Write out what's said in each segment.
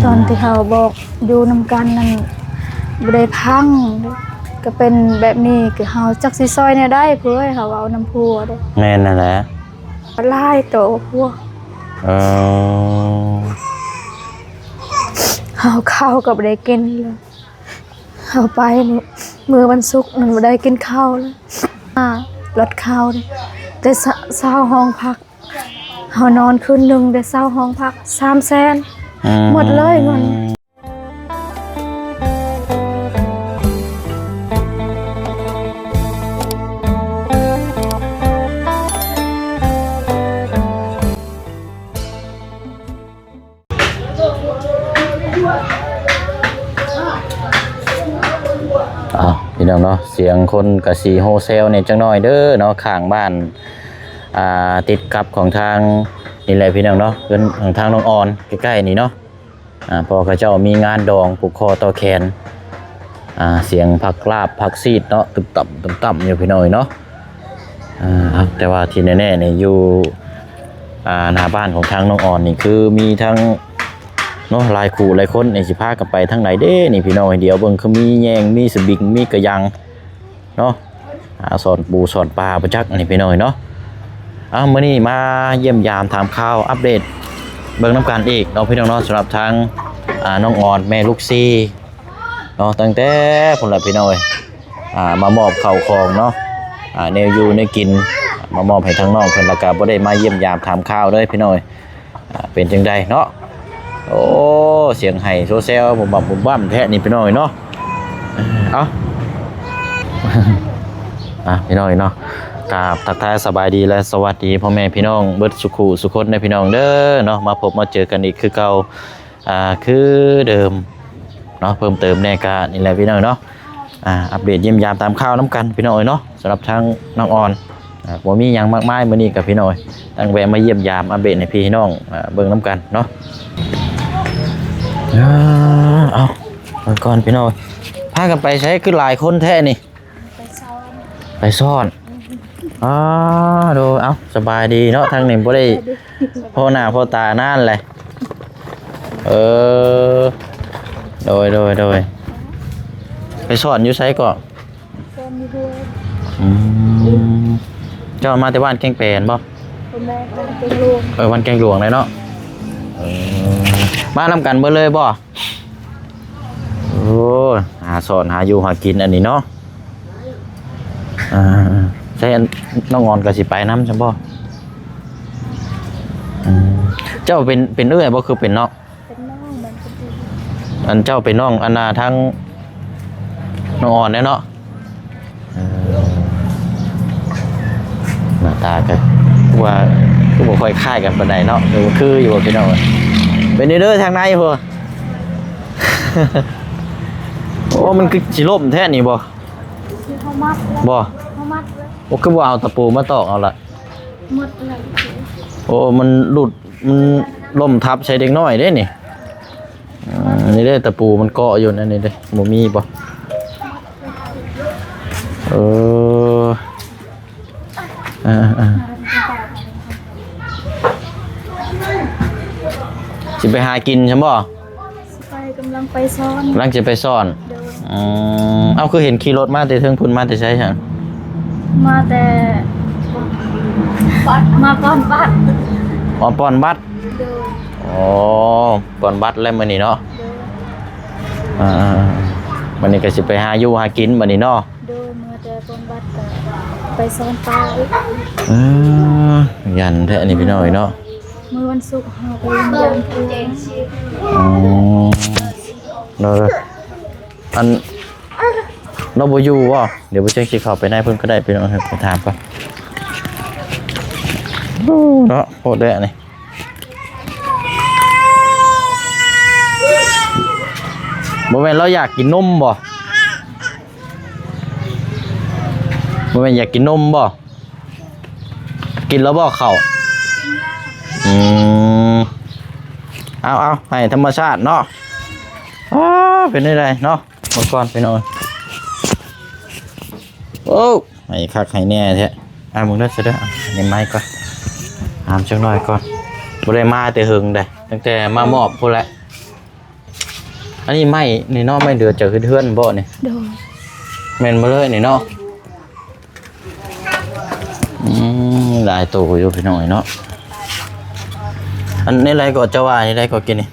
ຕອນທີ່ເຮົາບອກຢູ່ນຳກັນນັ້ນບໍ່ໄດ້ຟັງ ກໍເປັນແບບນີ້ ຄືເຮົາຈັກຊິຊ່ອຍແນວໃດ ເພື່ອໃຫ້ເຮົາເວົ້ານຳຜົວເດ້. ແມ່ນນັ້ນແຫຼະ ຫຼາຍໂຕພວກ ເອີ ເຮົາເຂົ້າກໍບໍ່ໄດ້ກິນເລີຍ. ເຮົາໄປມື້ ມື້ວັນສຸກນັ້ນບໍ່ໄດ້ກິນເຂົ້າເລີຍ ມາລັດເຂົ້າເດ້ ແຕ່ເຊົາ ເຊົ່າຫ້ອງພັກ ເຮົານອນຄືນໜຶ່ງໄດ້ເຊົ່າຫ້ອງພັກສາມແສນ ອືມ ໝົດເລີຍເງິນ. ອ້າວ ພີ່ນ້ອງເນາະ ສຽງຄົນກະຊິໂຮແຊວແດ່ຈັກໜ້ອຍເດີເນາະ ຂ້າງບ້ານ ອ່າ ຕິດກັບຂອງທາງນີ້ແຫຼະພີ່ນ້ອງເນາະ ເຮືອນຂອງທາງນ້ອງອອນໃກ້ໆນີ້ເນາະ. ອ່າ ເພາະເຂົາເຈົ້າມີງານດອງຜູກຄໍຕໍ່ແຂນ ອ່າ ສຽງຜັກລາບຜັກຊີດເນາະ ຕຶບຕຳ ຕຶບຕຳຢູ່ພີ່ນ້ອງເອີຍເນາະ. ອ່າ ແຕ່ວ່າທີ່ແນ່ໆນີ້ຢູ່ ອ່າ ໜ້າບ້ານຂອງທາງນ້ອງອອນນີ້ ຄືມີທັງເນາະ ຫຼາຍຄູ່ຫຼາຍຄົນນີ້ ຊິພາກັນໄປທາງໃດເດ້ນີ້ພີ່ນ້ອງເອີຍ. ດຽວເບິ່ງ ຄືມີແຍງ ມີສະບິງ ມີກະຍັງ ເນາະ ຫາຊ່ອນປູຊ່ອນປາບໍ່ຈັກ ອັນນີ້ພີ່ນ້ອງເນາະ. ເອົາ ມື້ນີ້ມາຢ້ຽມຢາມຖາມຂ່າວອັບເດດເບິ່ງນຳກັນອີກເນາະ ພີ່ນ້ອງເນາະ ສຳລັບທາງ ອ່າ ນ້ອງອອນແມ່ລູກສີ່ເນາະ ຕັ້ງແຕ່ພຸ້ນລະພີ່ນ້ອງເອີຍ ອ່າ ມາມອບເຂົ້າຂອງເນາະ ອ່າ ແນວຢູ່ແນວກິນ ມາມອບໃຫ້ທາງນ້ອງເພິ່ນ ແລ້ວກະບໍ່ໄດ້ມາຢ້ຽມຢາມຖາມຂ່າວເລີຍພີ່ນ້ອງເອີຍ. ອ່າ ເປັນຈັ່ງໃດເນາະ? ໂອ້ ສຽງໄຫ້ໂຊແຊວບຸ້ມບັ້ມບຸ້ມບັ້ມແທ້ນີ້ພີ່ນ້ອງເອີຍເນາະ. ເອົ້າ ອ່າ ພີ່ນ້ອງເອີຍເນາະ ກາບທັກທາຍສະບາຍດີ ແລະ ສະຫວັດດີພໍ່ແມ່ພີ່ນ້ອງເບິດສູ່ຄູ່ສູ່ຄົນເດີພີ່ນ້ອງເດີເນາະ. ມາພົບມາເຈີກັນອີກຄືເກົ່າ ອ່າ ຄືເດີມເນາະ ເພີ່ມເຕີມແດ່ກະນີ້ແຫຼະພີ່ນ້ອງເນາະ. ອ່າ ອັບເດດຢ້ຽມຢາມຕາມຂ່າວນຳກັນພີ່ນ້ອງເອີຍເນາະ. ສຳລັບທາງນ້ອງອອນ ອ່າ ບໍ່ມີຫຍັງມາກມາຍມື້ນີ້ກະພີ່ນ້ອງເອີຍ ຕັ້ງແວ່ມາຢ້ຽມຢາມອັບເດດໃຫ້ພີ່ໃຫ້ນ້ອງ ອ່າ ເບິ່ງນຳກັນເນາະ. ອ່າ ເອົາ ເບິ່ງກ່ອນພີ່ນ້ອງ ພາກັນໄປໃສ ຄືຫຼາຍຄົນແທ້ນີ້? ໄປຊ້ອນ ໄປຊ້ອນ. ອ່າ ໂດຍ ເອົາ ສະບາຍດີເນາະ ທາງນີ້ບໍ່ໄດ້ ສະບາຍດີ ພໍ້ໜ້າພໍ້ຕານານແຫຼະ. ເອີ ໂດຍ ໂດຍ ໂດຍ ໄປຊ້ອນຢູ່ໃສເກາະ? ແຟນຢູ່ເຮືອນ. ອືມ ເຈົ້າມາແຕ່ບ້ານແກ້ງແປນບໍ່? ບໍ່ແມ່ນ ບ້ານແກ້ງຫຼວງ. ເອີ ບ້ານແກ້ງຫຼວງເລີຍເນາະ. ເອີ ມານຳກັນເບິດເລີຍບໍ່? ໂອ້ ຫາສອນຫາຢູ່ຫາກິນອັນນີ້ເນາະ. ອ່າ ໃຊ່ ນ້ອງອອນກໍຊິໄປນຳຊັ້ນບໍ່? ອືມ ເຈົ້າເປັນ ເປັນເອື້ອຍບໍ່ ຄືເປັນນ້ອງ? ເປັນນ້ອງ ແມ່ນເປັນພີ່. ອັນເຈົ້າເປັນນ້ອງ ອັນນ່າ ທາງນ້ອງອອນແດ່ເນາະ. ເອີ ໜ້າຕາກໍຄືວ່າ ຄືບໍ່ຄ່ອຍຄ້າຍກັນປານໃດເນາະ. ເອີ ຄືຢູ່ບໍ່ພີ່ນ້ອງ? ເປັນຢູ່ເດີທາງໃນພຸ້ນ. ໂອ້ ມັນຄືຊິລົ້ມແທ້ນີ້ບໍ່? ເຮົາມັດແລ້ວ ບໍ່? ເຮົາມັດແລ້ວ. ໂອ້ ຄືບໍ່ເອົາຕະປູມາຕອກເອົາລະ? ໝົດແລ້ວ. ໂອ້ ມັນຫຼຸດ ມັນລົ້ມທັບໃສ່ເດັກນ້ອຍເດ້ນີ້. ອ່າ ນີ້ເດ້ ຕະປູມັນເກາະຢູ່ນັ້ນນີ້ເດ້ ບໍ່ມີບໍ່? ເອີ ເອີ ເອີ ຊິໄປຫາກິນຊັ້ນບໍ່? ໄປ ກຳລັງໄປຊ້ອນ ກຳລັງຈະໄປຊ້ອນ. ໂດຍ. ອືມ ເອົ້າ ຄືເຫັນຂີ່ລົດມາແຕ່ເທິງພຸ້ນ ມາແຕ່ໃສຊັ້ນ? ມາແຕ່ ມາປ້ອນບັດ. ອໍ ປ້ອນບັດ. ໂດຍ. ອໍ ປ້ອນບັດແລ້ວມື້ນີ້ເນາະ. ໂດຍ. ອ່າ ມື້ນີ້ກໍຊິໄປຫາຢູ່ຫາກິນບັດນີ້ເນາະ. ໂດຍ. ເມື່ອແຕ່ປ້ອນບັດກໍໄປຊ້ອນປາອີກ. ເອີ ຢ້ານແທ້ນີ້ພີ່ນ້ອງເອີຍເນາະ. ມື້ວັນສຸກເຮົາໄປຢ້ຽມຢາມເພິ່ນ. ອືມ ເນາະ. ອັນ ລາວບໍ່ຢູ່ບໍ່? ດຽວບໍ່ແຈ້ງຊິເຂົ້າໄປໃນເພິ່ນກໍໄດ້ ໄປ ໄປຖາມກ່ອນ. ໂອ້ ເນາະ ໂພດແທ້ນີ້. ບໍ່ແມ່ນລາວຢາກກິນນົມບໍ່? ບໍ່ແມ່ນຢາກກິນນົມບໍ່? ກິນແລ້ວບໍ່ເຂົ້າ? ອືມ ເອົາໆ ໃຫ້ທຳມະຊາດເນາະ. ອ້າ ເປັນໄດ້ເນາະ ເບິ່ງກ່ອນພີ່ນ້ອງ. ໂອ້ ໃຫ້ຄັກໃຫ້ແນ່ແທ້. ອ່າ ເບິ່ງເດີ ເດີ ໃນໄມ້ກ່ອນ ຫາມຈັກໜ້ອຍກ່ອນ. ບໍ່ໄດ້ມາແຕ່ເຫິງໃດ ຕັ້ງແຕ່ມາມອບພຸ້ນແຫຼະ. ອັນນີ້ໄມ້ນີ້ເນາະ ໄມ້ເດືອຈາກເຮືອນບໍ່ນີ້? ໂດຍ ແມ່ນບໍ່ເລີຍນີ້ເນາະ. ອືມ ຫຼາຍໂຕຢູ່ພີ່ນ້ອງເອີຍເນາະ. ອັນນີ້ໃດກໍ ເຈົ້າວ່ານີ້ໃດກໍກິນນີ້?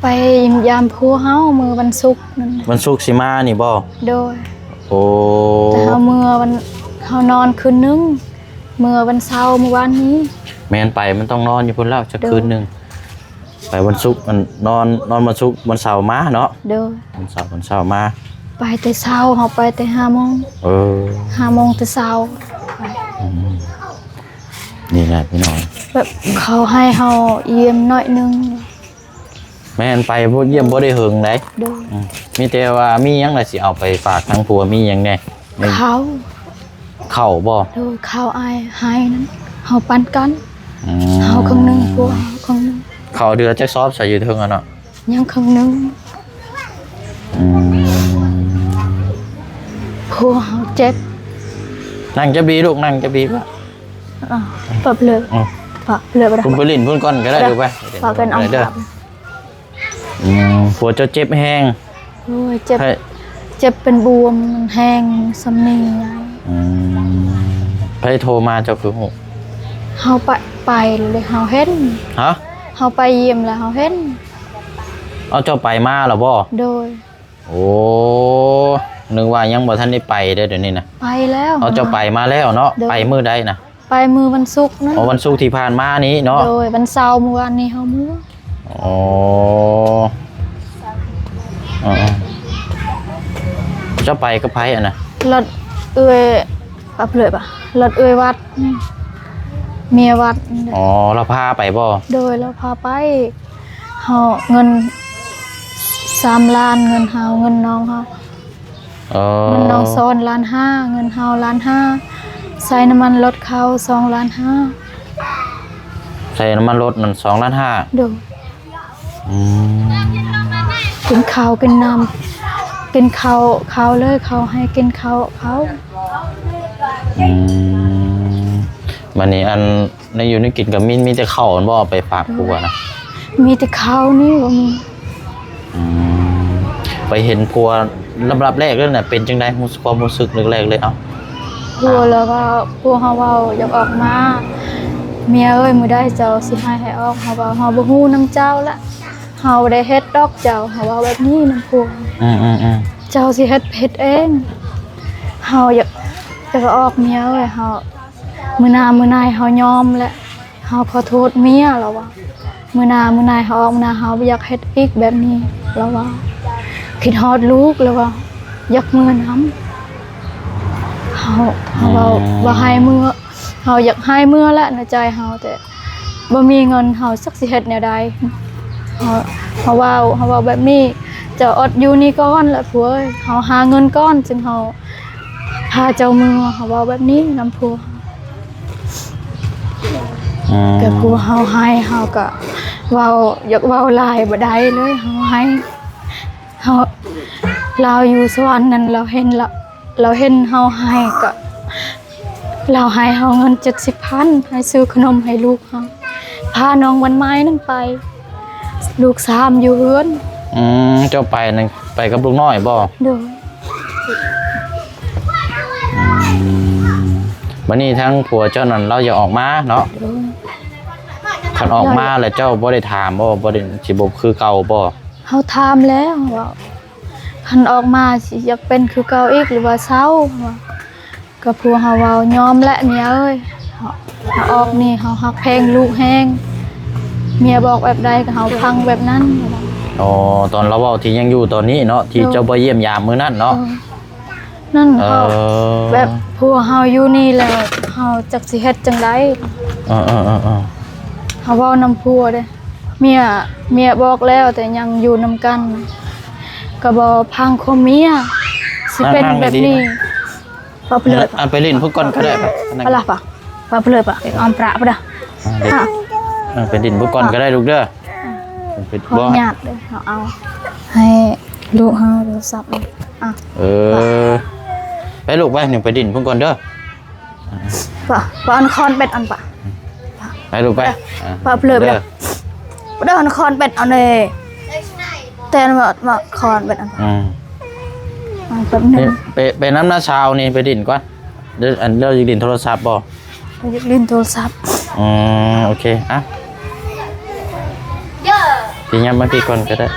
ໄປຢ້ຽມຢາມຜົວເຮົາມື້ວັນສຸກນັ້ນ. ວັນສຸກຊິມານີ້ບໍ່? ໂດຍ. ໂອ້ ແຕ່ເຮົາເມືອວັນ ເຮົານອນຄືນໜຶ່ງ ເມືອວັນເສົາມື້ວານນີ້. ແມ່ນ ໄປມັນຕ້ອງນອນຢູ່ພຸ້ນແລ້ວຈັກ ໂດຍ ຄືນໜຶ່ງ. ໄປວັນສຸກ ອັນ ນອນ ນອນວັນສຸກ ວັນເສົາມາເນາະ. ໂດຍ ວັນເສົາ ວັນເສົາມາ. ໄປແຕ່ເຊົ້າ ເຮົາໄປແຕ່ຫ້າໂມງ. ເອີ ຫ້າໂມງແຕ່ເຊົ້າ. ອືມ ນີ້ແຫຼະພີ່ນ້ອງ ແບບເຂົາໃຫ້ເຮົາຢ້ຽມໜ້ອຍໜຶ່ງ. ແມ່ນ ໄປບໍ່ ຢ້ຽມບໍ່ໄດ້ເຫິງໃດ. ໂດຍ. ອືມ ມີແຕ່ວ່າມີຫຍັງລະຊິເອົາໄປຝາກທາງຜົວ ມີຫຍັງແດ່? ເຂົ້າ. ເຂົ້າບໍ່? ໂດຍ ເຂົ້າອ້າຍໃຫ້ນັ້ນ ເຮົາປັນກັນ. ອືມ ເຮົາເຄິ່ງໜຶ່ງ ຜົວເຮົາເຄິ່ງໜຶ່ງ. ເຂົ້າເດືອຈັກຊອບໃສ່ຢູ່ເທິງຫັ້ນເນາະ? ຍັງເຄິ່ງໜຶ່ງ. ອືມ ຜົວເຮົາເຈັບ. ນັ່ງຈັບດີລູກ ນັ່ງຈັບດີ. ອ່າ ປັບເລີຍ. ອືມ ປັບເລີຍ. ໄປ ໄປຫຼິ້ນພຸ້ນກ່ອນກໍໄດ້ ໄປ ລູກ ໄປ. ພາກັນເອົາ ອືມ ຜົວເຈົ້າເຈັບແຮງ. ໂອ້ຍ ເຈັບ ເຈັບເປັນບວມ ມັນແຮງສ່ຳນີ້ໃຫຍ່. ອືມ ໃຜໂທມາ ເຈົ້າຄືຮູ້? ເຮົາໄປ ໄປເລີຍ ເຮົາເຫັນ. ຮະ? ເຮົາໄປຢ້ຽມແລ້ວເຮົາເຫັນ. ເອົາ ເຈົ້າໄປມາແລ້ວບໍ່? ໂດຍ. ໂອ້ ນຶກວ່າຍັງບໍ່ທັນໄດ້ໄປເດ້ ດຽວນີ້ນະ. ໄປແລ້ວ. ເອົາ ເຈົ້າໄປມາແລ້ວເນາະ. ໂດຍ. ໄປມື້ໃດນະ? ໄປມື້ວັນສຸກນັ້ນ. ອໍ ວັນສຸກທີ່ຜ່ານມານີ້ເນາະ. ໂດຍ ວັນເສົາມື້ວານນີ້ເຮົາເມືອ. ອໍ ເອີໆ ເຈົ້າໄປກັບໃຜຫັ້ນນະ? ລົດເອື້ອຍ ປັບເລີຍປະ ລົດເອື້ອຍວັດ ເມຍວັດ. ອໍ ລາວພາໄປບໍ່? ໂດຍ ລາວພາໄປ. ເຮົາເງິນສາມລ້ານ ເງິນເຮົາ ເງິນນ້ອງເຮົາ. ເອີ ເງິນນ້ອງສອນລ້ານຫ້າ ເງິນເຮົາລ້ານຫ້າ ໃສ່ນ້ຳມັນລົດເຂົາສອງລ້ານຫ້າ. ໃສ່ນ້ຳມັນລົດນັ້ນສອງລ້ານຫ້າ. ໂດຍ. ອືມ ກິນເຂົ້າກິນນ້ຳ ກິນເຂົ້າເຂົາເລີຍ ເຂົາໃຫ້ກິນເຂົ້າເຂົາ. ອືມ ບາດນີ້ອັນ ແນວຢູ່ແນວກິນກໍມີ ມີແຕ່ເຂົ້າແມ່ນບໍ່ ເອົາໄປຝາກຜົວນະ? ມີແຕ່ເຂົ້ານີ້ ບໍ່ມີ. ອືມ ໄປເຫັນຜົວລຳດັບແລກເລີຍນະ ເປັນຈັ່ງໃດ ຮູ້ ຄວາມຮູ້ສຶກແລກໆເລີຍ? ເອົ້າ ຜົວລະວ່າ ຜົວເຮົາເວົ້າຢາກອອກມາ ເມຍເອີຍ ມື້ໃດເຈົ້າຊິໃຫ້ ໃຫ້ອອກ? ເຮົາວ່າ ເຮົາບໍ່ຮູ້ນຳເຈົ້າລະ ເຮົາບໍ່ໄດ້ເຮັດດອກເຈົ້າ ເຮົາເວົ້າແບບນີ້ນຳຜົວ. ອືມໆໆ ເຈົ້າຊິເຮັດ ເຮັດເອງ ເຮົາຢາກ ຢາກອອກ ເມຍເອີຍ ເຮົາ ມື້ໜ້າມື້ໃນເຮົາຍອມແຫຼະ ເຮົາຂໍໂທດເມຍ ລາວວ່າ ມື້ໜ້າມື້ໃນເຮົາອອກມາ ເຮົາບໍ່ຢາກເຮັດອີກແບບນີ້ ລາວວ່າ ຄິດຮອດລູກ ລາວວ່າ ຢາກເມືອນຳ. ເຮົາ ເຮົາເວົ້າ ອືມ ວ່າໃຫ້ເມືອ ເຮົາຢາກໃຫ້ເມືອແຫຼະໃນໃຈເຮົາ ແຕ່ບໍ່ມີເງິນ ເຮົາຈັກຊິເຮັດແນວໃດ. ເຮົາ ເຮົາເວົ້າ ເຮົາເວົ້າແບບນີ້ ເຈົ້າອົດຢູ່ນີ້ກ່ອນລະຜົວເອີຍ ເຮົາຫາເງິນກ່ອນ ຈຶ່ງເຮົາ ພາເຈົ້າເມືອ ເຮົາເວົ້າແບບນີ້ນຳຜົວ. ອືມ ແຕ່ຜົວເຮົາໃຫ້ ເຮົາກະເວົ້າ ຢາກເວົ້າຫຼາຍບໍ່ໄດ້ເລີຍ ເຮົາໃຫ້ ເຮົາ ລາວຢູ່ສະຫວັນນັ້ນ ລາວເຫັນ ລາວ ລາວເຫັນເຮົາໃຫ້ ກະ ລາວໃຫ້ເຮົາເງິນເຈັດສິບພັນ ໃຫ້ຊື້ຂະໜົມໃຫ້ລູກເຮົາ ພານ້ອງວັນໃໝ່ນັ້ນໄປ ລູກສາມຢູ່ເຮືອນ. ອືມ ເຈົ້າໄປນັ້ນໄປກັບລູກນ້ອຍບໍ່? ໂດຍ. ອືມ ບັດນີ້ທາງຜົວເຈົ້ານັ້ນລາວຢາກອອກມາເນາະ? ໂດຍ. ຄັນອອກມາແລ້ວເຈົ້າບໍ່ໄດ້ຖາມບໍ່ ບໍ່ໄດ້ ຊິບໍ່ຄືເກົ່າບໍ່? ເຮົາຖາມແລ້ວວ່າ ຄັນອອກມາຊິຢາກເປັນຄືເກົ່າອີກ ຫຼືວ່າເຊົາ? ວ່າ ກໍຜົວເຮົາເວົ້າ ຍອມແຫຼະເມຍເອີຍ ເຮົາ ເຮົາອອກນີ້ ເຮົາຮັກແພງລູກແຮງ ເມຍບອກແບບໃດກໍເຮົາຟັງແບບນັ້ນ. ອໍ ຕອນລາວເວົ້າທີ່ຍັງຢູ່ຕອນນີ້ເນາະ ທີ່ ໂດຍ ເຈົ້າໄປຢ້ຽມຢາມມື້ນັ້ນເນາະ. ໂດຍ. ນັ້ນ ເອີ ເຮົາແບບຜົວເຮົາຢູ່ນີ້ແລ້ວ ເຮົາຈັກຊິເຮັດຈັ່ງໃດ? ເອີໆໆໆ ເຮົາເວົ້ານຳຜົວເດ້ ເມຍ ເມຍບອກແລ້ວ ແຕ່ຍັງຢູ່ນຳກັນ ກໍບໍ່ຟັງຄວາມເມຍ ຊິເປັນແບບນີ້. ປະເລີດ ອັນໄປຫຼິ້ນພຸ້ນກ່ອນກໍໄດ້ ປະ ປະລະປະ ປະເລີດປະ ອອມປະປະດາ ເອີ ໄປຫຼິ້ນພຸ້ນກ່ອນກໍໄດ້ລູກເດີ. ຂໍອະນຸຍາດເດີ ເຮົາເອົາໃຫ້ລູກເຮົາໂທລະສັບ. ເອີ ໄປລູກໄປ ນີ້ໄປຫຼິ້ນພຸ້ນກ່ອນເດີ. ປະ ປະອັນຄອນເບັດອັນປະ ໄປລູກໄປ ປະເລີດເດີ ປະເດີອັນຄອນເບັດອັນເດ. ແຕ່ວ່າ ວ່າຄອນເບິດອັນ ອືມ ອັນແປັບໜຶ່ງ ໄປ ໄປນຳນ້າສາວນີ້ ໄປຫຼິ້ນກ່ອນ. ເດີ ອັນ ລາວຢາກຫຼິ້ນໂທລະສັບບໍ່? ລາວຢາກຫຼິ້ນໂທລະສັບ. ອືມ ໂອເຄ ອ່ະ ຊິຫຍັບມາພີ້ກ່ອນກໍໄດ້.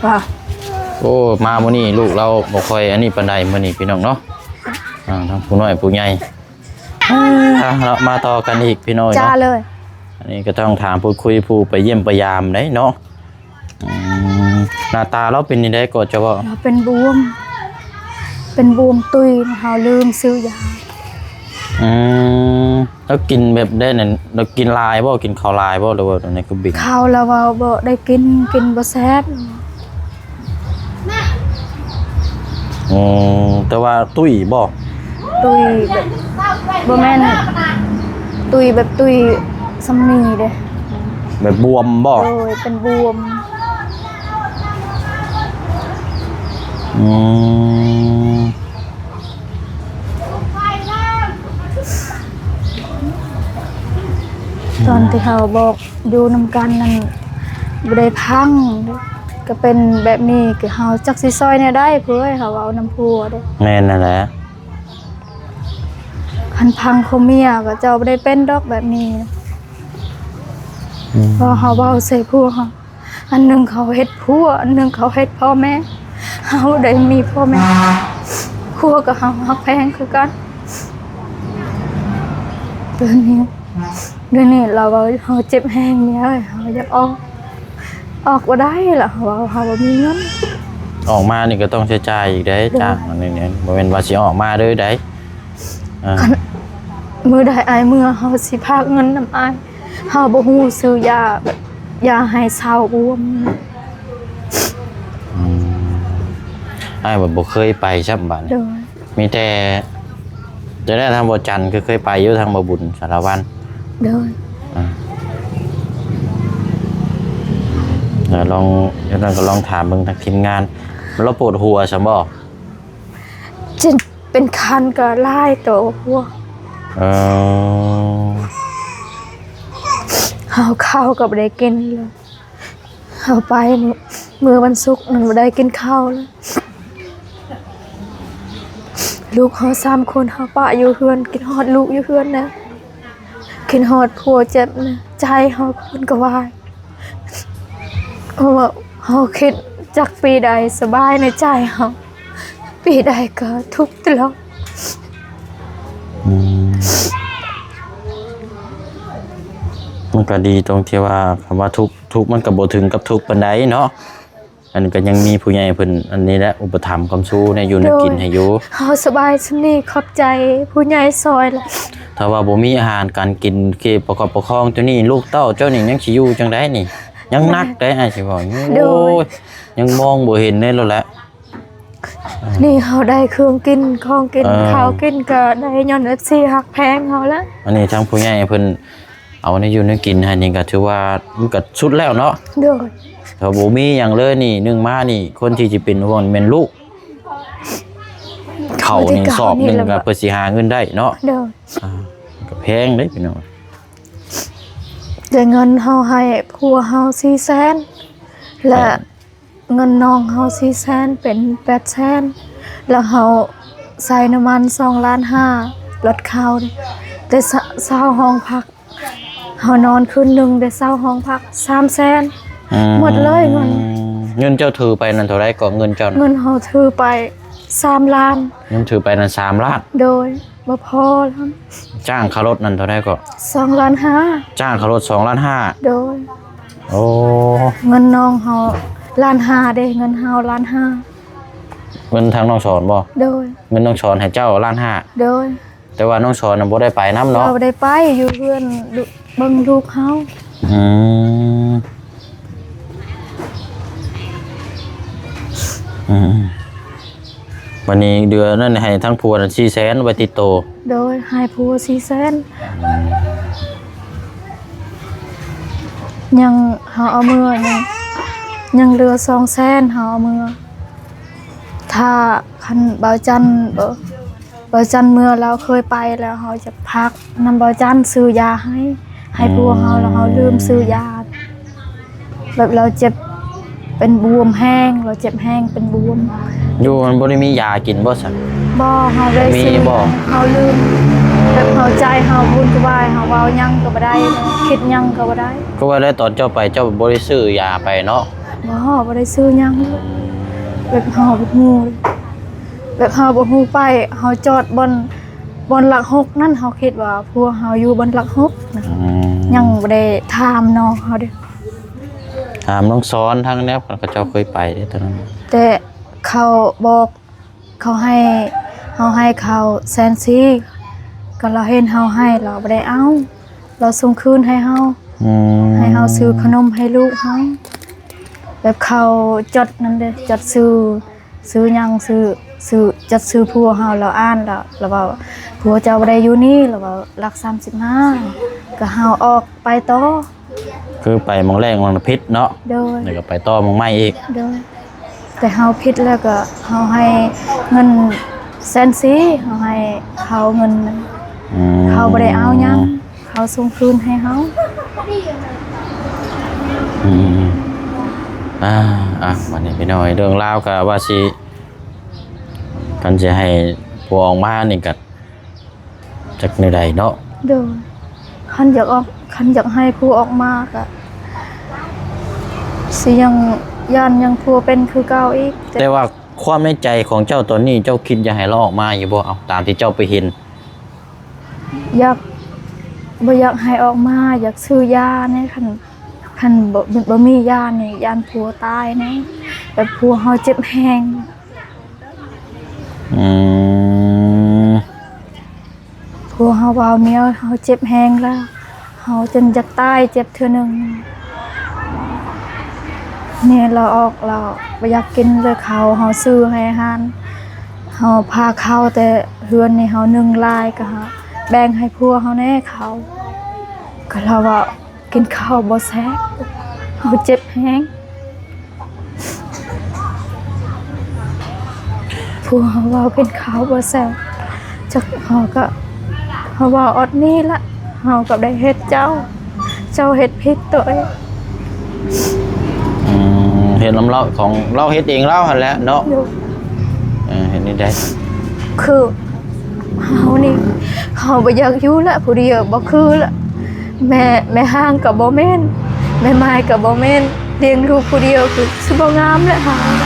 ວ່າ ໂອ້ ມາມື້ນີ້ລູກລາວບໍ່ຄ່ອຍອັນນີ້ປານໃດມື້ນີ້ ພີ່ນ້ອງເນາະ. ອ່າ ທັງຜູ້ນ້ອຍຜູ້ໃຫຍ່ ອ່າ ເນາະ ມາຕໍ່ກັນອີກ ພີ່ນ້ອງເນາະ. ຈ້າເລີຍ. ອັນນີ້ກໍຕ້ອງຖາມພູດຄຸຍຜູ້ໄປຢ້ຽມໄປຢາມໄດ໋ເນາະ. ອືມ ໜ້າຕາລາວເປັນຈັ່ງໃດກໍຈະເວົ້າ? ລາວເປັນບວມ ເປັນບວມຕຸ້ຍ ເຮົາລືມຊື້ຢາ. ອືມ ລາວກິນແບບໃດນັ້ນ? ລາວກິນຫຼາຍບໍ່? ກິນເຂົ້າຫຼາຍບໍ່? ຫຼືວ່າໃນຄືບິງ? ເຂົ້າລາວເວົ້າບໍ່ໄດ້ກິນ ກິນບໍ່ແຊບ. ອືມ ແຕ່ວ່າຕຸ້ຍບໍ່? ຕຸ້ຍແບບ ບໍ່ແມ່ນ ຕຸ້ຍແບບຕຸ້ຍສ່ຳນີ້ເດ້. ແບບບວມບໍ່? ໂດຍ ເປັນບວມ. ອືມ ຕອນທີ່ເຮົາບອກຢູ່ນຳກັນນັ້ນ ບໍ່ໄດ້ພັງ ກໍເປັນແບບນີ້ ກໍເຮົາຈັກຊິຊ່ອຍແນວໃດ ເພື່ອໃຫ້ເຮົາເວົ້ານຳຜົວເດ້. ແມ່ນນັ້ນແຫຼະ. ຄັນພັງຄົວເມຍກໍເຈົ້າບໍ່ໄດ້ເປັນດອກແບບນີ້. ອືມ ເພາະເຮົາເວົ້າໃສ່ຜົວເຮົາ ອັນໜຶ່ງເຂົາເຮັດຜົວ ອັນໜຶ່ງເຂົາເຮັດພໍ່ແມ່. ເຮົາໄດ້ມີພໍ່ແມ່ ຜົວກໍເຮົາຮັກແພງຄືກັນ. ດຽວນີ້ ດຽວນີ້ລາວເວົ້າເຮົາເຈັບແຮງເມຍເອີຍ ເຮົາຢາກອອກ ອອກບໍ່ໄດ້ລະ ເຮົາເວົ້າເຮົາບໍ່ມີເງິນ. ອອກມານີ້ກໍຕ້ອງໃຊ້ຈ່າຍອີກເດ້. ໂດຍ ຈ້າງອັນນີ້ນີ້ ບໍ່ແມ່ນວ່າຊິອອກມາເລີຍໃດ໋. ອ່າ ຄັນມື້ໃດອ້າຍເມືອ ເຮົາຊິພາກເງິນນຳອ້າຍ. ເຮົາບໍ່ຮູ້ຊື້ຢາ ແບບຢາໃຫ້ເຊົາບວມ. ອືມ ອ້າຍບໍ່ເຄີຍໄປຊ້ຳບາດນີ້. ໂດຍ ມີແຕ່ ຈະໄດ້ທາງບໍ່ຈັນ ຄືເຄີຍໄປຢູ່ທາງບໍ່ບຸນສາລະວັນ. ໂດຍ ອ່າ ລອງ ຈັ່ງນັ້ນກໍລອງຖາມເບິ່ງທາງທີມງານ ລາວປວດຫົວຊັ້ນບໍ່? ເປັນຄັນກໍຫຼາຍໂຕຫົວ. ເອີ ເຮົາເຂົ້າກໍບໍ່ໄດ້ກິນເລີຍ. ເຮົາໄປມື້ ມື້ວັນສຸກນັ້ນບໍ່ໄດ້ກິນເຂົ້າເລີຍ. ລູກເຮົາສາມຄົນ ເຮົາປະຢູ່ເຮືອນ ຄິດຮອດລູກຢູ່ເຮືອນນະ ຄິດຮອດຜົວເຈັບນະ ໃຈເຮົາມັນກໍວາຍ. ເພາະວ່າເຮົາຄິດຈັກປີໃດສະບາຍໃນໃຈເຮົາ ປີໃດກໍທຸກຕະຫຼອດ. ອືມ ມັນກໍດີຕົງທີ່ວ່າ ຄຳວ່າທຸກ ທຸກມັນກໍບໍ່ເຖິງກັບທຸກປານໃດເນາະ. ອັນກໍຍັງມີຜູ້ໃຫຍ່ເພິ່ນອັນນີ້ແຫຼະ ອຸປະຖຳຄ້ຳຊູແນວຢູ່ແນວກິນໃຫ້ຢູ່. ໂດຍ ເຮົາສະບາຍສ່ຳນີ້ ຂອບໃຈຜູ້ໃຫຍ່ຊ່ອຍລະ. ຖ້າວ່າບໍ່ມີອາຫານການກິນ ເຂດປະກອບປະຄອງຕົວນີ້ ລູກເຕົ້າເຈົ້ານີ້ຍັງຊິຢູ່ຈັ່ງໃດນີ້? ຍັງໜັກເດ້ ອ້າຍຊິເວົ້າ. ໂດຍ ໂອ້ຍ ຍັງມອງບໍ່ເຫັນເລີຍແຫຼະ. ນີ້ເຮົາໄດ້ເຄື່ອງກິນ ຂອງກິນ ເອີ ເຂົ້າກິນກໍໄດ້ຍ້ອນເອັຟຊີຮັກແພງເຮົາລະ. ອັນນີ້ທາງຜູ້ໃຫຍ່ເພິ່ນເອົາແນວຢູ່ແນວກິນໃຫ້ນີ້ກໍຖືວ່າມັນກໍສຸດແລ້ວເນາະ. ໂດຍ ຖ້າບໍ່ມີຫຍັງເລີຍນີ້ ໜຶ່ງມານີ້ ຄົນທີ່ຊິເປັນຫ່ວງແມ່ນລູກ. ເຂົ້ານີ້ສອບໜຶ່ງກໍເພື່ອຊິຫາເງິນໄດ້ເນາະ. ໂດຍ ອ່າ ກໍແພງເດ້ພີ່ນ້ອງ. ແຕ່ເງິນເຮົາໃຫ້ຜົວເຮົາສີ່ແສນ ແລະ ເງິນນ້ອງເຮົາສີ່ແສນ ເປັນແປດແສນ ແລ້ວເຮົາໃຊ້ນ້ຳມັນສອງລ້ານຫ້າ ລົດເຂົ້າ ແຕ່ເຊົ່າ ເຊົ່າຫ້ອງພັກ ເຮົານອນຄືນໜຶ່ງໄດ້ເຊົ່າຫ້ອງພັກສາມແສນ. ອືມ ໝົດເລີຍເງິນ. ເງິນເຈົ້າຖືໄປນັ້ນເທົ່າໃດກໍ ເງິນເຈົ້ານະ? ເງິນເຮົາຖືໄປສາມລ້ານ. ເງິນຖືໄປນັ້ນສາມລ້ານ? ໂດຍ. ບໍ່ພໍລຳ. ຈ້າງຄ່າລົດນັ້ນເທົ່າໃດເກາະ? ສອງລ້ານຫ້າ. ຈ້າງຄ່າລົດສອງລ້ານຫ້າ? ໂດຍ. ໂອ້ ເງິນນ້ອງເຮົາລ້ານຫ້າເດ້ ເງິນເຮົາລ້ານຫ້າ. ເງິນທາງນ້ອງສອນບໍ່? ໂດຍ. ເງິນນ້ອງສອນໃຫ້ເຈົ້າລ້ານຫ້າ? ໂດຍ. ແຕ່ວ່ານ້ອງສອນນະບໍ່ໄດ້ໄປນຳເນາະ? ບໍ່ໄດ້ໄປ ຢູ່ເຮືອນ ເບິ່ງລູກເຮົາ. ອືມ ອືມ. ບັດນີ້ເດືອນນັ້ນໃຫ້ທັງຜົວນັ້ນສີ່ແສນໄວ້ຕິດໂຕ. ໂດຍ ໃຫ້ຜົວສີ່ແສນ. ອືມ ຍັງ ເຮົາເອົາເມືອ ຍັງ ຍັງເຫຼືອສອງແສນ ເຮົາເອົາເມືອ. ຖ້າຄັນບ່າວຈັນ ເອີ ບ່າວຈັນເມືອ ລາວເຄີຍໄປແລ້ວ ເຮົາຈະພາກນຳບ່າວຈັນຊື້ຢາໃຫ້ ໃຫ້ຜົວເຮົາ ແລ້ວເຮົາລືມຊື້ຢາ. ແບບລາວເຈັບເປັນບວມແຮງ ລາວເຈັບແຮງເປັນບວມ. ຢູ່ມັນບໍ່ໄດ້ມີຢາກິນບໍ່ຊັ້ນ? ບໍ່ ເຮົາໄດ້ ມີ ຊື້ ບໍ່? ເຮົາລືມ ແບບເຮົາໃຈເຮົາວຸ່ນວາຍ ເຮົາເວົ້າຫຍັງກໍບໍ່ໄດ້ ຄິດຫຍັງກໍບໍ່ໄດ້. ຄືວ່າແລ້ວຕອນເຈົ້າໄປ ເຈົ້າບໍ່ໄດ້ຊື້ຢາໄປເນາະ? ບໍ່ ບໍ່ໄດ້ຊື້ຫຍັງ ແບບເຮົາບໍ່ຮູ້ ແບບເຮົາບໍ່ຮູ້ໄປ ເຮົາຈອດບ່ອນ ບ່ອນຫຼັກຫົກນັ້ນ ເຮົາຄິດວ່າຜົວເຮົາຢູ່ບ່ອນຫຼັກຫົກນະ. ອືມ ຍັງບໍ່ໄດ້ຖາມນ້ອງເຮົາເດ້ ຖາມນ້ອງສອນທາງແນວເຂົາເຈົ້າເຄີຍໄປເດ້ຕອນນັ້ນ. ແຕ່ເຂົາບອກ ເຂົາໃຫ້ ເຮົາໃຫ້ເຂົາແສນສີ່ ກໍລາວເຫັນເຮົາໃຫ້ ລາວບໍ່ໄດ້ເອົາ ລາວສົ່ງຄືນໃຫ້ເຮົາ. ອືມ ໃຫ້ເຮົາຊື້ຂະໜົມໃຫ້ລູກເຮົາ ແບບເຂົາຈອດນັ້ນເດ້ ຈອດຊື່ ຊື່ຫຍັງ ຊື່ ຊື່ ຈອດຊື່ຜົວເຮົາ ລາວອ່ານ ລາວ ລາວເວົ້າ ຜົວເຈົ້າບໍ່ໄດ້ຢູ່ນີ້ ລາວເວົ້າ ຫຼັກສາມສິບຫ້າ ກໍເຮົາອອກໄປຕໍ່. ຄືໄປໝ່ອງແລກໝ່ອງຜິດເນາະ. ໂດຍ ແລ້ວກໍໄປຕໍ່ໝ່ອງໃໝ່ອີກ. ໂດຍ ແຕ່ເຮົາຜິດແລ້ວກໍເຮົາໃຫ້ເງິນແສນສີ່ ເຮົາໃຫ້ເຂົາເງິນ. ອືມ ເຂົາບໍ່ໄດ້ເອົາຫຍັງ ເຂົາສົ່ງຄືນໃຫ້ເຮົາ. ອືມ ອ່າ ອ່າ ບັດນີ້ພີ່ນ້ອງເອີຍ ເລື່ອງລາວກໍວ່າຊິ ຄັນຊິໃຫ້ຜົວອອກມານີ້ກໍ ຈັກແນວໃດເນາະ. ໂດຍ ຄັນຢາກອອກ ຄັນຢາກໃຫ້ຜົວອອກມາກະຊິຍັງຢ້ານຍັງຜົວເປັນຄືເກົ່າອີກ. ແຕ່ວ່າຄວາມໃນໃຈຂອງເຈົ້າຕອນນີ້ ເຈົ້າຄິດຢາກໃຫ້ລາວອອກມາຢູ່ບໍ່? ເອົາ ຕາມທີ່ເຈົ້າໄປເຫັນ. ຢາກ ບໍ່ຢາກໃຫ້ອອກມາ ຢາກຊື້ຢາແດ່. ຄັນ ຄັນບໍ່ ບໍ່ມີຢານີ້ ຢ້ານຜົວຕາຍແດ່ ແບບຜົວເຮົາເຈັບແຮງ. ອືມ ຜົວເຮົາເວົ້າເມຍເຮົາເຈັບແຮງແລ້ວ ເຮົາຈົນຢາກຕາຍ ເຈັບເທື່ອໜຶ່ງ ເມຍລາວອອກ ລາວບໍ່ຢາກກິນເລີຍເຂົ້າ ເຮົາຊື້ໃຫ້ອາຫານ ເຮົາພາເຂົ້າແຕ່ເຮືອນນີ້ ເຮົາໜຶ້ງຫຼາຍ ກໍເຮົາແບ່ງໃຫ້ຜົວເຮົາແດ່ເຂົ້າ ກໍລາວວ່າ ກິນເຂົ້າບໍ່ແຊບ ເຮົາເຈັບແຮງ ຜົວເຮົາເວົ້າກິນເຂົ້າບໍ່ແຊບ ຈັກເຮົາກໍ ເຮົາເວົ້າອອດນີ້ລະ ເຮົາກໍໄດ້ເຮັດເຈົ້າ ເຈົ້າເຮັດຜິດໂຕເອງ. ອືມ ເຮັດນຳລາວ ຂອງລາວເຮັດເອງລາວຫັ້ນແຫຼະເນາະ. ໂດຍ ເອີ ເຮັດແນວໃດ? ຄື ເຮົານີ້ ເຮົາບໍ່ຢາກຢູ່ລະ ຜູ້ດຽວບໍ່ຄືລະ ແມ່ ແມ່ຮ້າງກໍບໍ່ແມ່ນ ແມ່ໝ້າຍກໍບໍ່ແມ່ນ ລ້ຽງລູກຜູ້ດຽວຄືຊິບໍ່ງາມລະ ເຮົາ ແມ່ນ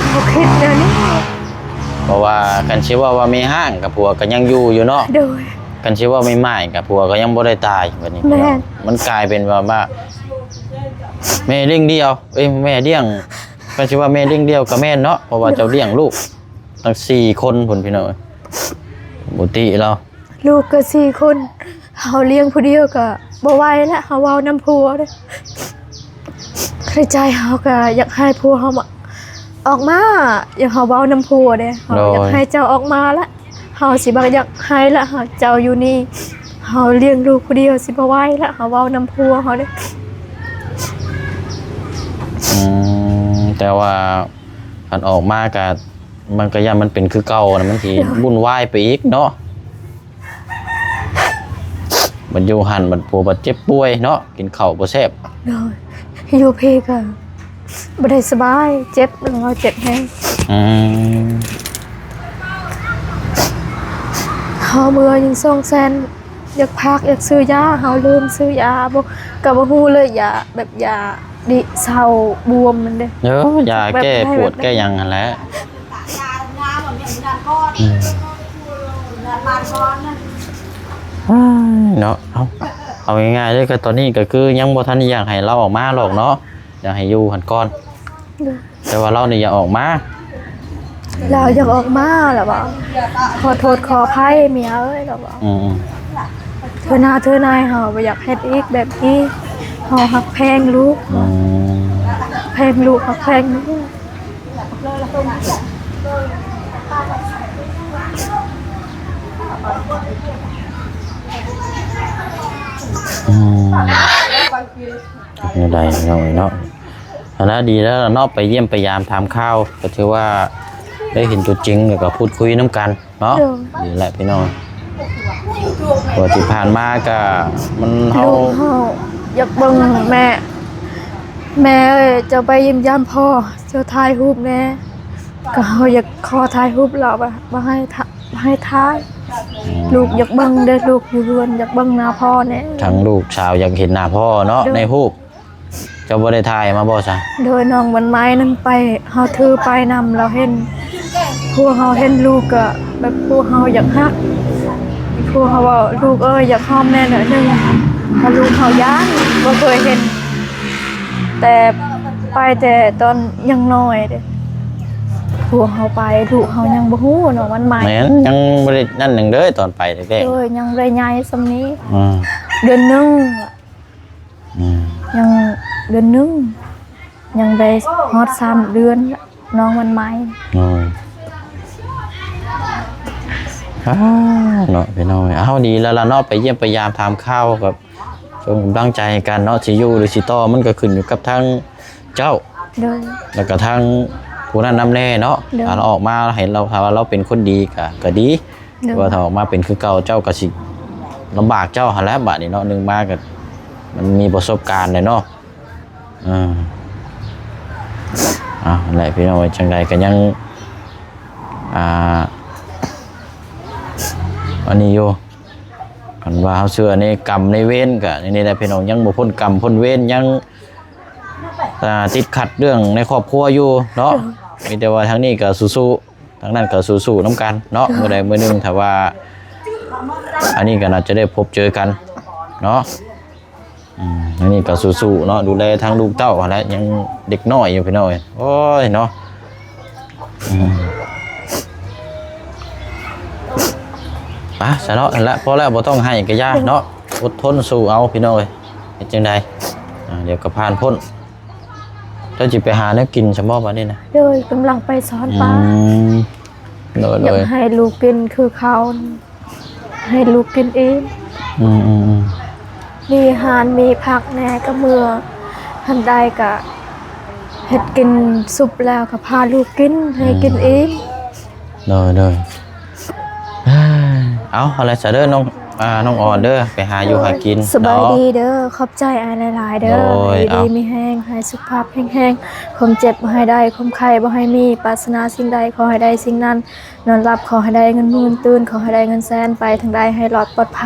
ເຮົາຄິດແນວນີ້ ເພາະວ່າຄັນຊິເວົ້າວ່າແມ່ຮ້າງກັບຜົວກໍຍັງຢູ່ຢູ່ເນາະ. ໂດຍ ຄັນຊິເວົ້າແມ່ໝ້າຍກັບຜົວກໍຍັງບໍ່ໄດ້ຕາຍ ບັດນີ້ ແມ່ນ ພີ່ນ້ອງ ມັນກາຍເປັນວ່າ ວ່າແມ່ລ້ຽງດຽວ ເອີຍ ແມ່ລ້ຽງ ຄັນຊິວ່າແມ່ລ້ຽງດຽວກໍແມ່ນເນາະ ເພາະວ່າເຈົ້າລ້ຽງລູກ ຕັ້ງສີ່ຄົນພຸ້ນ ພີ່ນ້ອງເອີຍ ບໍ່ຕິລາວ. ລູກກໍສີ່ຄົນ ເຮົາລ້ຽງຜູ້ດຽວກໍບໍ່ໄຫວລະ ເຮົາເວົ້ານຳຜົວເດ້ ໃນໃຈເຮົາກໍຢາກໃຫ້ຜົວເຮົາມາ ອອກມາ ຢາກ ເຮົາເວົ້ານຳຜົວເດ້ ເຮົາ ໂດຍ ຢາກໃຫ້ເຈົ້າອອກມາລະ ເຮົາຊິບໍ່ຢາກໃຫ້ລະ ເຮົາ ເຈົ້າຢູ່ນີ້ ເຮົາລ້ຽງລູກຜູ້ດຽວຊິບໍ່ໄຫວລະ ເຮົາເວົ້ານຳຜົວເຮົາເດ້. ອືມ ແຕ່ວ່າຄັນອອກມາກໍ ມັນກໍຢ້ານມັນເປັນຄືເກົ່ານະ ມັນຊິ ໂດຍ ວຸ່ນວາຍໄປອີກເນາະ ບັດຢູ່ຫັ້ນບັດຜົວບັດເຈັບປ່ວຍເນາະ ກິນເຂົ້າບໍ່ແຊບ. ໂດຍ ຢູ່ພີ້ກໍບໍ່ໄດ້ສະບາຍ ເຈັບ ລາວເຈັບແຮງ. ອືມ ເຮົາເມືອຍັງສອງແສນ ຢາກພາກ ຢາກຊື້ຢາ ເຮົາລືມຊື້ຢາ ບໍ່ ກໍບໍ່ຮູ້ເລີຍ ຢາ ແບບຢາດິເຊົາບວມນັ້ນເດ້. ເອີ ຢາແກ້ປວດແກ້ຫຍັງຫັ້ນແຫຼະ. ອືມ ເນາະ ເອົາ ເອົາງ່າຍໆເລີຍ ກໍຕອນນີ້ກໍຄືຍັງບໍ່ທັນຢາກໃຫ້ລາວອອກມາຫຼອກເນາະ ຢາກໃຫ້ຢູ່ຫັ້ນກ່ອນ. ໂດຍ ແຕ່ວ່າລາວນີ້ຢາກອອກມາ ລາວຢາກອອກມາ ລາວວ່າ ຂໍໂທດຂໍອະໄພເມຍເອີຍ ລາວວ່າ. ອືມໆ ເທື່ອໜ້າເທື່ອໃນເຮົາບໍ່ຢາກເຮັດອີກແບບນີ້ ເຮົາຮັກແພງລູກ. ອືມ ແພງລູກ ຮັກແພງລູກ. ອືມ ແນວໃດເນາະ ເນາະ ອັນນັ້ນດີແລ້ວເນາະ ໄປຢ້ຽມໄປຢາມຖາມຂ່າວ ກໍຖືວ່າໄດ້ເຫັນຕົວຈິງ ແລ້ວກໍພູດຄຸຍນຳກັນເນາະ. ໂດຍ ນີ້ແຫຼະພີ່ນ້ອງ ເພາະວ່າທີ່ຜ່ານມາກໍມັນ ເຮົາ ລູກເຮົາ ຢາກເບິ່ງແມ່ ແມ່ເອີຍ ເຈົ້າໄປຢ້ຽມຢາມພໍ່ ເຈົ້າຖ່າຍຮູບແດ່. ກໍເຮົາຢາກຂໍຖ່າຍຮູບລາວ ວ່າ ວ່າໃຫ້ຖ່າ ໃຫ້ຖ່າຍ. ອືມ ລູກຢາກເບິ່ງເດ້ ລູກຢູ່ເຮືອນ ຢາກເບິ່ງໜ້າພໍ່ແດ່. ທາງລູກສາວຢາກເຫັນໜ້າພໍ່ເນາະ ໂດຍ ໃນຮູບ. ເຈົ້າບໍ່ໄດ້ຖ່າຍມາບໍ່ຊະ? ໂດຍ ນ້ອງວັນໄມ້ນັ້ນໄປ ເຮົາຖືໄປນຳ ລາວເຫັນ ພວກເຮົາເຫັນລູກກໍແບບ ພວກເຮົາຢາກຮັກ ພວກເຮົາເວົ້າ ລູກເອີຍ ຢາກຫອມແມ່ໜ້ອຍໜຶ່ງ ເພາະລູກເຮົາຢ້ານ ບໍ່ເຄີຍເຫັນ ແຕ່ໄປແຕ່ຕອນຍັງນ້ອຍເດ້. ພວກເຮົາໄປ ລູກເຮົາຍັງບໍ່ຮູ້ເນາະ ວັນໄມ້ ແມ່ນ ຍັງບໍ່ໄດ້ນັ້ນໜຶ່ງເດີ ຕອນໄປແທ້ໆ ໂດຍ ຍັງບໍ່ໄດ້ໃຫຍ່ສ່ຳນີ້ ອືມ ເດືອນໜຶ່ງ ອືມ ຍັງເດືອນໜຶ່ງ ຍັງໄດ້ຮອດສາມເດືອນ ນ້ອງວັນໄມ້ ໂອ້ຍ ອ້າ ເນາະ ພີ່ນ້ອງເອີຍ. ເອົາ ດີແລ້ວລະເນາະ ໄປຢ້ຽມໄປຢາມຖາມຂ່າວກັບ ສົ່ງກຳລັງໃຈໃຫ້ກັນເນາະ. ຊິຢູ່ຫຼືຊິຕໍ່ ມັນກໍຂຶ້ນຢູ່ກັບທາງເຈົ້າ ໂດຍ ແລ້ວກໍທາງຜູ້ນັ້ນນຳແດ່ເນາະ ໂດຍ ຖ້າລາວອອກມາ ເຫັນລາວ ຖ້າວ່າລາວເປັນຄົນດີກໍ ກໍດີ ໂດຍ ແຕ່ວ່າຖ້າອອກມາເປັນຄືເກົ່າ ເຈົ້າກໍຊິລຳບາກເຈົ້າຫັ້ນແຫຼະ ບາດນີ້ເນາະ. ໜຶ່ງມາກໍມັນມີປະສົບການແຫຼະເນາະ. ເອີ ເອົາ ນັ້ນແຫຼະ ພີ່ນ້ອງເອີຍ ຈັ່ງໃດກໍຍັງ ອ່າ ອັນນີ້ຢູ່ ຄັນວ່າເຮົາເຊື່ອໃນກຳໃນເວນກໍນີ້ແຫຼະ ພີ່ນ້ອງ ຍັງບໍ່ພົ້ນກຳພົ້ນເວນ ຍັງ ອ່າ ຕິດຂັດເລື່ອງໃນຄອບຄົວຢູ່ເນາະ. ມີແຕ່ວ່າທາງນີ້ກໍສູ້ໆ ທາງນັ້ນກໍສູ້ໆນຳກັນເນາະ. ມື້ໃດມື້ໜຶ່ງຖ້າວ່າ ອັນນີ້ກໍໜ້າຈະໄດ້ພົບເຈີກັນເນາະ. ອືມ ອັນນີ້ກໍສູ້ໆເນາະ ດູແລທາງລູກເຕົ້າຫັ້ນແຫຼະ ຍັງເດັກນ້ອຍຢູ່ ພີ່ນ້ອງເອີຍ. ໂອ້ຍເນາະ ອືມ ໄປຊະເນາະ ຫັ້ນແຫຼະ ພໍແລ້ວ ບໍ່ຕ້ອງໄຫ້ກໍຢ່າເນາະ ອົດທົນສູ້ເອົາ ພີ່ນ້ອງເອີຍ. ເຮັດຈັ່ງໃດ ອ່າ ດຽວກໍຜ່ານພົ້ນ. ເຈົ້າຊິໄປຫາແນວກິນຊະບໍ່ບັດນີ້ນະ? ໂດຍ ກຳລັງໄປສອນປາ. ອືມ ໂດຍໆ ຢາກໃຫ້ລູກກິນຄືເຂົາ ໃຫ້ລູກກິນອີ່ມ. ອືມໆໆ ມີອາຫານ ມີຜັກແດ່ກໍເມືອ ຄັນໄດ້ກໍເຮັດກິນ ສຸບແລ້ວກໍພາລູກກິນ ໃຫ້ກິນອີ່ມ. ອືມ ໂດຍໆ ເອົາ ຫັ້ນແຫຼະຊະເດີ ນ້ອງ ອ່າ ນ້ອງອອນເດີ ໄປຫາຢູ່ຫາກິນ. ໂດຍ ສະບາຍດີເດີ ເນາະ ຂອບໃຈອ້າຍຫຼາຍໆເດີ. ໂດຍ ຢູ່ດີມີແຮງ ໃຫ້ສຸຂະພາບແຂງແຮງ ຄວາມເຈັບບໍ່ໃຫ້ໄດ້ ຄວາມໄຂ້ບໍ່ໃຫ້ມີ ປາດຖະໜາສິ່ງໃດຂໍໃຫ້ໄດ້ສິ່ງນັ້ນ ນອນຫຼັບຂໍໃຫ້ໄດ້ເງິນໝື່ນ ຕື່ນຂໍໃຫ້ໄດ້ເງິນແສນ ໄປທາງໃດໃຫ້ລອດປອດໄພ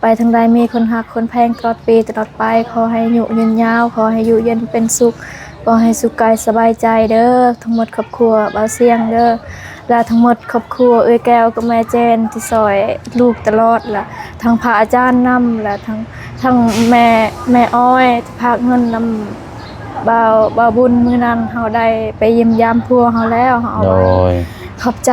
ໄປທາງໃດມີຄົນຮັກຄົນແພງຕະຫຼອດປີຕະຫຼອດໄປ ຂໍໃຫ້ອາຍຸຍືນຍາວ ຂໍໃຫ້ຢູ່ເຢັນເປັນສຸກ ຂໍໃຫ້ສຸກກາຍສະບາຍໃຈເດີ. ທັງໝົດຄອບຄົວບ່າວຊຽງເດີ ແລະ ທັງໝົດຄອບຄົວເອື້ອຍແກ້ວກັບແມ່ເຈນທີ່ຊ່ອຍລູກຕະຫຼອດ ແລະ ທັງພະອາຈານນຳ ແລະ ທັງ ທັງແມ່ ແມ່ອ້ອຍທີ່ພາກເງິນນຳ ບ່າວ ບ່າວບຸນ ມື້ນັ້ນເຮົາໄດ້ໄປຢ້ຽມຢາມຜົວເຮົາແລ້ວ ເຮົາເອົາໄວ້. ໂດຍ ຂອບໃຈ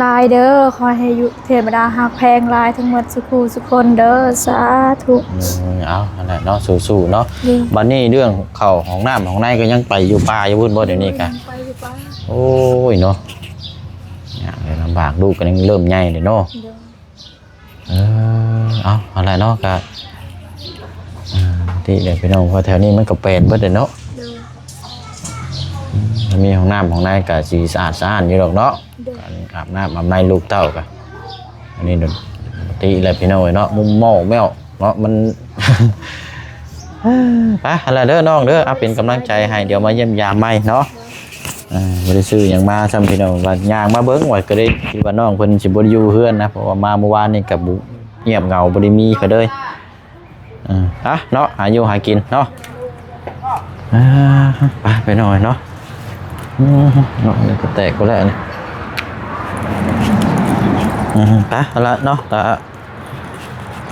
ຫຼາຍໆເດີ ຂໍໃຫ້ຢູ່ເທວະດາຮັກແພງຫຼາຍທັງໝົດສູ່ຄູ່ສູ່ຄົນເດີ ສາທຸ. ໂດຍ ເອົາ ຫັ້ນແຫຼະເນາະ ສູ້ໆເນາະ. ໂດຍ ບັດນີ້ເລື່ອງເຂົ້າຫ້ອງນ້ຳຫ້ອງໃນກໍຍັງໄປຢູ່ປ່າຢູ່ພຸ້ນບໍ່ ດຽວນີ້ກະ? ໄປຢູ່ປ່າ. ໂອ້ຍເນາະ ຍາກເລີຍ ລຳບາກ ລູກກໍຍັງເລີ່ມໃຫຍ່ເລີຍເນາະ. ໂດຍ ເອີ ເອົາ ຫັ້ນແຫຼະເນາະ ກະ ອ່າ ທີ່ແຫຼະພີ່ນ້ອງ ເພາະແຖວນີ້ມັນກໍແປນເບິດເດ້ເນາະ. ໂດຍ ອືມ ມີຫ້ອງນ້ຳຫ້ອງໃນກະຊິສະອາດສະອ້ານຢູ່ດອກເນາະ. ໂດຍ ການອາບນ້ຳອາບໃນລູກເຕົ້າກະ ອັນນີ້ ທີ່ແຫຼະພີ່ນ້ອງເອີຍເນາະ ມຸມໝໍ້ແມວເນາະ ມັນ ໄປ ຫັ້ນແຫຼະເດີນ້ອງເດີ ເອົາ ເປັນກຳລັງໃຈໃຫ້ ດຽວມາຢ້ຽມຢາມໃໝ່ເນາະ. ອ່າ ບໍ່ໄດ້ຊື້ຫຍັງມາຊ້ຳພີ່ນ້ອງ ວ່າຍ່າງມາເບິ່ງ ວ່າກໍໄດ້ ຄິດວ່ານ້ອງເພິ່ນຊິບໍ່ໄດ້ຢູ່ເຮືອນນະ ເພາະວ່າມາມື້ວານນີ້ກໍບໍ່ ງຽບເຫງົາ ບໍ່ໄດ້ມີໃຜເລີຍ. ອ່າ ອະເນາະ ຫາຢູ່ຫາກິນເນາະ. ອ່າ ໄປ ໄປໜ້ອຍເນາະ. ອືມ ເນາະ ນີ້ກໍແຕກໄປແລ້ວນີ້. ອືມ ໄປ ເອົາລະເນາະ ກະ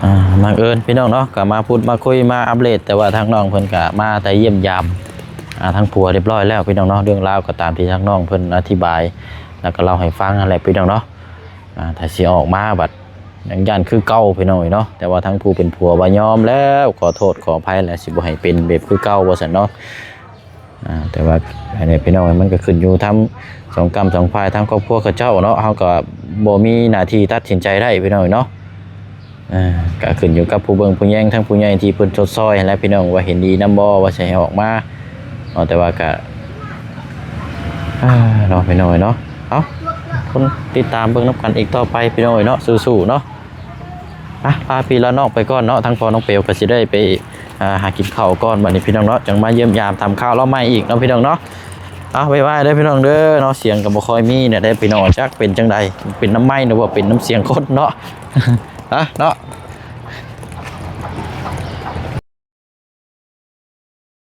ອ່າ ບັງເອີນພີ່ນ້ອງເນາະ ກໍມາພຸດມາຄຸຍມາອັບເດດ ແຕ່ວ່າທາງນ້ອງເພິ່ນກໍມາແຕ່ຢ້ຽມຢາມ ອ່າ ທາງຜົວຮຽບຮ້ອຍແລ້ວພີ່ນ້ອງເນາະ. ເລື່ອງລາວກໍຕາມທີ່ທາງນ້ອງເພິ່ນອະທິບາຍ ແລ້ວກໍເລົ່າໃຫ້ຟັງຫັ້ນແຫຼະພີ່ນ້ອງເນາະ. ອ່າ ຖ້າຊິອອກມາບັດຍັງຢ້ານຄືເກົ່າພີ່ນ້ອງເອີຍເນາະ. ແຕ່ວ່າທາງຜູ້ເປັນຜົວວ່າຍອມແລ້ວ ຂໍໂທດຂໍອະໄພແລ້ວ ຊິບໍ່ໃຫ້ເປັນແບບຄືເກົ່າວ່າຊັ້ນເນາະ. ອ່າ ແຕ່ວ່າອັນນີ້ພີ່ນ້ອງ ມັນກໍຂຶ້ນຢູ່ທັງສອງກ້ຳສອງຝ່າຍ ທາງຄອບຄົວເຂົາເຈົ້າເນາະ ເຮົາກໍບໍ່ມີໜ້າທີ່ຕັດສິນໃຈໄດ້ພີ່ນ້ອງເນາະ. ອ່າ ກໍຂຶ້ນຢູ່ກັບຜູ້ເບິ່ງຜູ້ແຍງ ທັງຜູ້ໃຫຍ່ທີ່ເພິ່ນຊົດຊ່ອຍຫັ້ນແຫຼະພີ່ນ້ອງ ວ່າເຫັນດີນຳບໍ່ ວ່າຊິໃຫ້ອອກມາເນາະ. ແຕ່ວ່າກໍ ອ່າ ເນາະພີ່ນ້ອງເນາະ ເອົາ ຄົນຕິດຕາມເບິ່ງນຳກັນອີກຕໍ່ໄປພີ່ນ້ອງເນາະ ສູ້ໆເນາະ. ອ່ະ ລາພີ່ລານ້ອງໄປກ່ອນເນາະ ທາງພໍ່ນ້ອງເປວກໍຊິໄດ້ໄປ ອ່າ ຫາກິນເຂົ້າກ່ອນ ບັດນີ້ພີ່ນ້ອງເນາະ ຈັ່ງມາຢ້ຽມຢາມຖາມຂ່າວລາວໃໝ່ອີກເນາະພີ່ນ້ອງເນາະ. ເອົາ ໄວໆເດີພີ່ນ້ອງເດີເນາະ ສຽງກໍບໍ່ຄ່ອຍມີແນວໃດພີ່ນ້ອງ ຈັກເປັນຈັ່ງໃດ ເປັນນ້ຳໄມ້ ຫຼືວ່າເປັນນ້ຳສຽງຄົນເນາະ ອ່ະເນາະ.